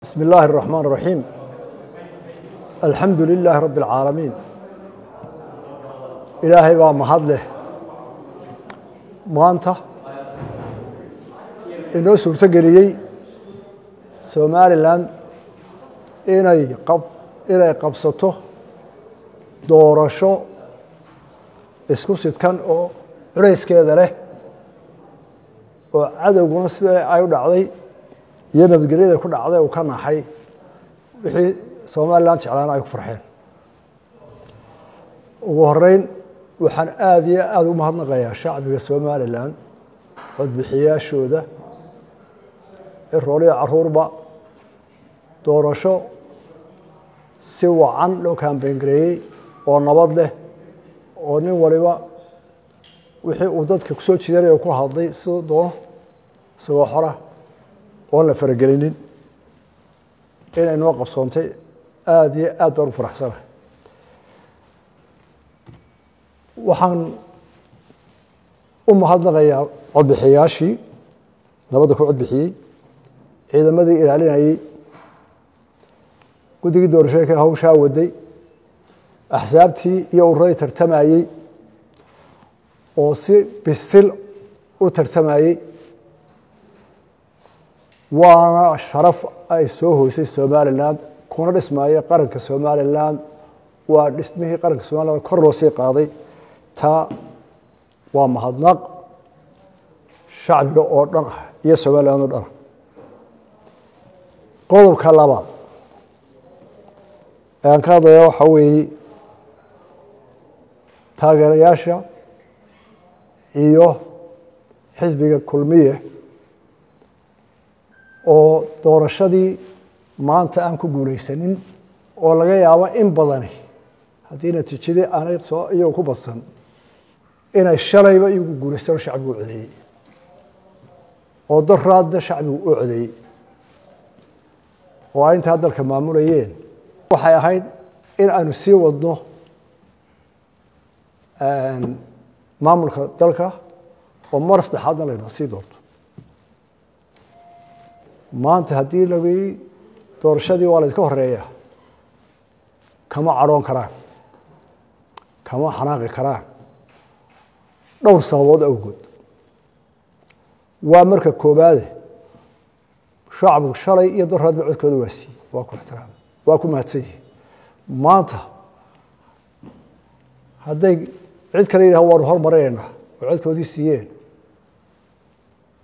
بسم الله الرحمن الرحيم الحمد لله رب العالمين. Ilaahay baa mahad leh maanta inoo suurto geliyey Somaliland inay qabsato doorasho isku sidkan oo culayskeeda leh, oo cadowguna sida ay u dhacday iyo nabadgelyada ku dhacday uu ka naxay, wixii Somaliland jeclaana ay ku farxeen. Ugu horeyn, waxaan aada iyo aada u mahadnaqayaa shacbiga Somaliland, codbixiyaashooda, cirooliyo caruurba. Doorasho si wacan loo campaign gareeyey oo nabad leh, oo nin waliba wixii uu dadka kusoo jiidanaya ku hadlay siduu doono, isagoo xora oon la faragelinin, inay noo qabsoontay, aada iyo aad baan u faraxsanahay. Waxaan u mahadnaqayaa codbixiyaashii nabadda ku codbixiyey, ciidamadii ilaalinayey, guddigii doorashooyinka hawshaa waday, axsaabtii iyo ururadii tartamayey oo si bisil u tartamayey. Waana sharaf ay soo hoysay Somaliland kuna dhismaayo qaranka Somaliland. Waa dhismihii qaranka Somaliland kor loo sii qaaday. Taa waa mahadnaq shacbiga oo dhan ah iyo Somaliland oo dhan ah. Qodobka labaad ee aan ka hadlaya waxaa weeye taageerayaasha iyo xisbiga Kulmiye oo doorashadii maanta aan ku guulaysanin, oo laga yaabo in badani haddii natiijadii aanay soo iyagu ku badsan inay shalayba iyagu guulaystaan oo shacbigu u codeeyey, oo daraadna shacbigu u codeeyey, oo ay intaa dalka maamulayeen. Waxay ahayd in aynu sii wadno maamulka dalka oo mar saddexaadna laynoo sii doorto. Maanta haddii lagi doorashadii waa laydinka horeeya, kama cadhoon karaan, kama xanaaqi karaan, dhowr sababood awgood. Waa marka koobaade, shacbigu shalay iyo daraadba codkooda waa siiyey, waa ku ixtiraamay, waa ku mahadsan yihin. Maanta hadday cid kale yidhaha waanu hormarinaynaa oo codkoodii siiyeen,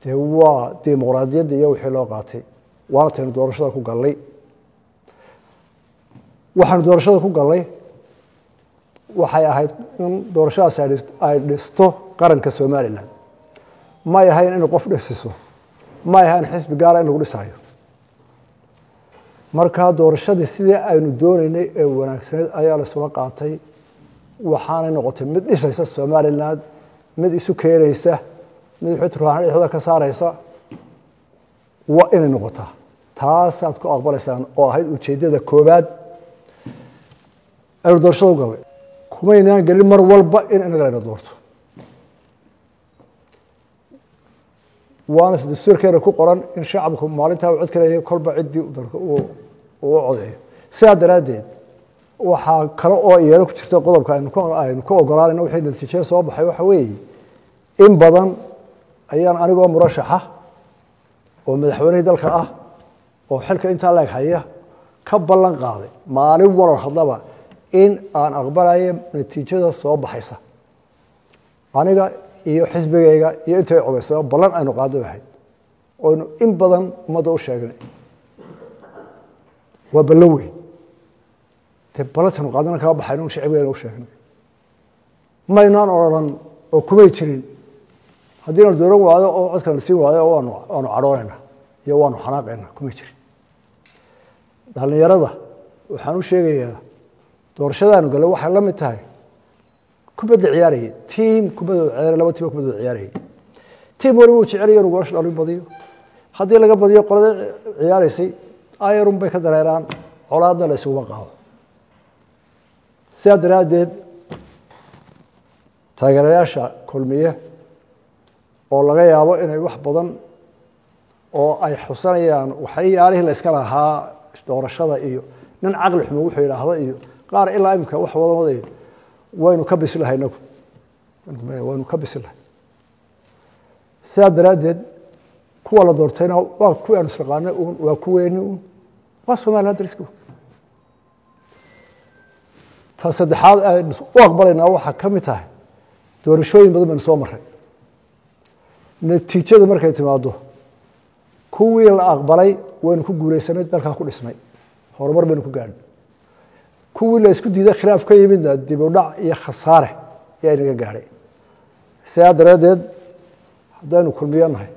dee waa dimuqraadiyadda iyo wixii loo qaatay, waana taynu doorashada ku gallay. Waxaanu doorashada ku gallay waxay ahayd in doorashadaas ay dhisto qaranka Somaliland. May ahayn inay qof dhisiso, may ahayn xisbi gaara in lagu dhisaayo. Markaa doorashadii sidii aynu doonaynay ee wanaagsaneyd ayaa laisula qaatay, waxaanay noqotay mid dhisaysa Somaliland, mid isu keenaysa, mid wixii dhexdooda ka saaraysa. Waa inay noqotaa taasaad ku aqbalaysaan oo ahayd ujeeddada koobaad aynu doorashada u galnay. Kumaynaan gelin mar walba in inaga layna doorto, waana dastuurkeena ku qoran in shacabku maalintaa uu cod ka leeyahay kolba ciddii dalka uu u codeeyo. Sidaa daraaddeed, waxaa kale oo iyana ku jirta qodobka aynu ku ogolaanayno wixii natiijada soo baxay waxa weeye, in badan ayaan anigoo murashaxa oo madaxweynihii dalka ah oo xilka intaa leeg haya ka ballan qaaday maalin warar hadlaba in aan aqbalayo natiijada soo baxaysa, aniga iyo xisbigayga iyo intay codaysa. Ballan aynu qaado ahayd oynu in badan ummadda u sheegnay. Waa ballan weyn. Dee ballantaynu qaadana kama baxayno shicibigayna u sheegnay. Maynaan odhan oo kumay jirin haddii na dooran waayo oo codka la siin waayo waanu cadhoonayna iyo waanu xanaaqayna, kumay jirin. Dhallinyarada waxaan u sheegayaa, doorashadaanu gallay waxay la mid tahay kubadda ciyaarayay, tiim kubadooda ciyaaray, laba tiim kubadooda ciyaarayay. Tiim waliba uu jecelaya inuu goolasha dhalin badiyo. Haddii laga badiyo qolada ciyaaraysay, ayarun bay ka dareeraan, colaadna la isuguma qaado. Sidaa daraaddeed, taageerayaasha Kulmiye oo laga yaabo inay wax badan oo ay xusanayaan waxyaalihii la iska lahaa doorashada iyo nin caqli xumo wuxuu yidhaahdo iyo qaar ilaa imika wax wada wadayo, waynu ka bisilahay inagu, waynu ka bisilahay. Sidaa daraaddeed kuwa la doortayna waa kuwii aanu isnaqaanay uun, waa kuweeni uun, waa Somaliland dariska. Ta saddexaad aynu u aqbalaynaa waxaa ka mid tahay doorashooyin badan baynu soo marray. Natiijada markay timaado kuwii la aqbalay waynu ku guulaysanay, dalkaa ku dhismay, horumar baynu ku gaadhnay. Kuwii la isku diiday khilaaf ka yimidna dib u dhac iyo khasaare ayaa inaga gaadhay. Sidaa daraaddeed haddaynu kulmiyo nahay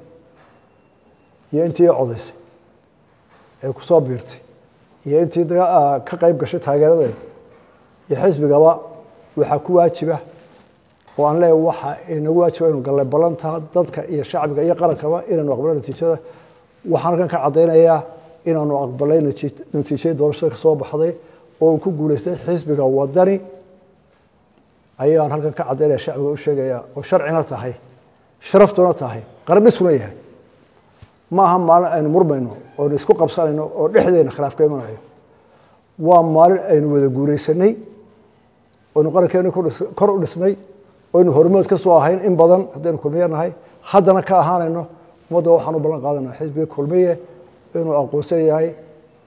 iyo intii codaysay ee ku soo biirtay iyo intii ka qayb gashay taageeradeeda iyo xisbigaba, waxaa ku waajiba oo aan leeyahay waxa inagu waajiba inu gallay ballanta dadka iyo shacbiga iyo qarankaba inaynu aqbalno natiijada. Waxaan halkan ka caddaynayaa inaanu aqbalay natiijadii doorashada ka soo baxday oo uu ku guulaystay xisbiga Wadani ayaan halkan ka caddaynaya, shacbiga u sheegaya, oo sharcina tahay, sharaftuna tahay, qaran dhiskuna yahay. Ma aha maalin aynu murmayno oonu isku qabsanayno oo dhexdeena khilaaf ka imanayo. Waa maalin aynu wada guulaysanay, oynu qarankeenu kor u dhisnay, oynu hormood ka soo ahayn in badan haddaynu Kulmiye nahay, haddana ka ahaanayno. Ummadda waxaan u ballan qaadanaa xisbiga Kulmiye inuu aqoonsan yahay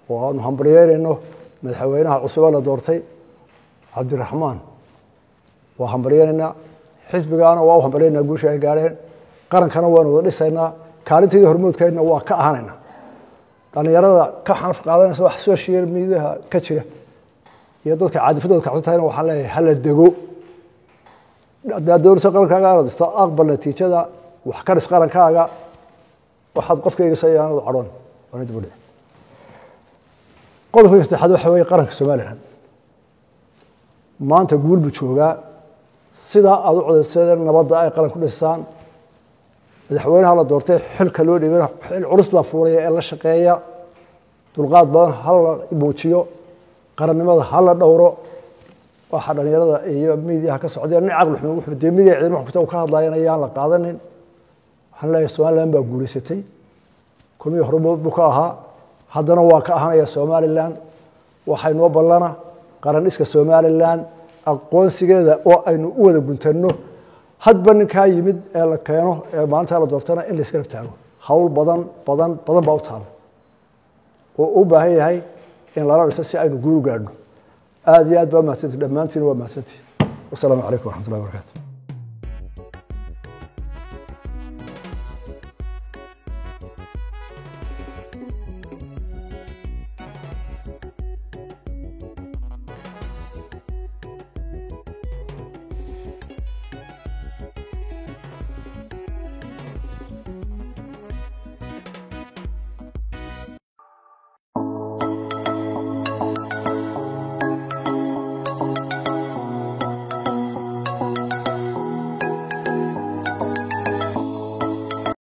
oo aanu hambalyeynayno madaxweynaha cusube la doortay Cabdiraxmaan. Waa hambalyeynaynaa xisbigaana, waa u hambalyeynaa guusha ay gaadheen. Qarankana waanu wada dhisaynaa, kaalinteedii hormoodkeedna waa ka ahaanaynaa. Dhallinyarada ka xanaf qaadanaysa wax social mediaha ka jira iyo dadka caadifadooda kacsan tahayna waxaan leeyahay hala dego. Haddaad doonayso qarankaaga inaad dhisto, aqbal natiijada, wax ka dhis qarankaaga. Waxaad qofka eegaysa ayaanadu cadhoon waana dib u dhici. Qodobka saddexaad waxa weeye qaranka Somaliland maanta guul buu joogaa. Sidaa aada u codaysadeen nabadda ay qaran ku dhisaan, madaxweynaha la doortay xilka loo dhiibay xil culus baa fuulaya ee la shaqeeya. Dulqaad badan ha la muujiyo, qarannimada ha la dhowro. Waxaa dhalinyarada iyo miidiyaha ka socday nin caqli xumo wuxuu dee miidiya ciidamo xukta uu ka hadlaayana ayaan la qaadanin. Waxaan leeyahay Somaliland baa guulaysatay, Kulmiye hormood buu ka ahaa, haddana waa ka ahaanaya. Somaliland waxay noo ballana qaran dhiska Somaliland, aqoonsigeeda oo aynu u wada guntanno. Hadba ninkaa yimid ee la keeno ee maalintaa la doortana in la iska taago. Hawl badan badan badan baa u taala oo u baahan yahay in lala dhiso si aynu guul u gaadhno. Aad iyo aad baa mahadsantihi dhammaantiin, waa mahadsantihi. Wasalaamu calaykum waraxmatullahi wabarakatu.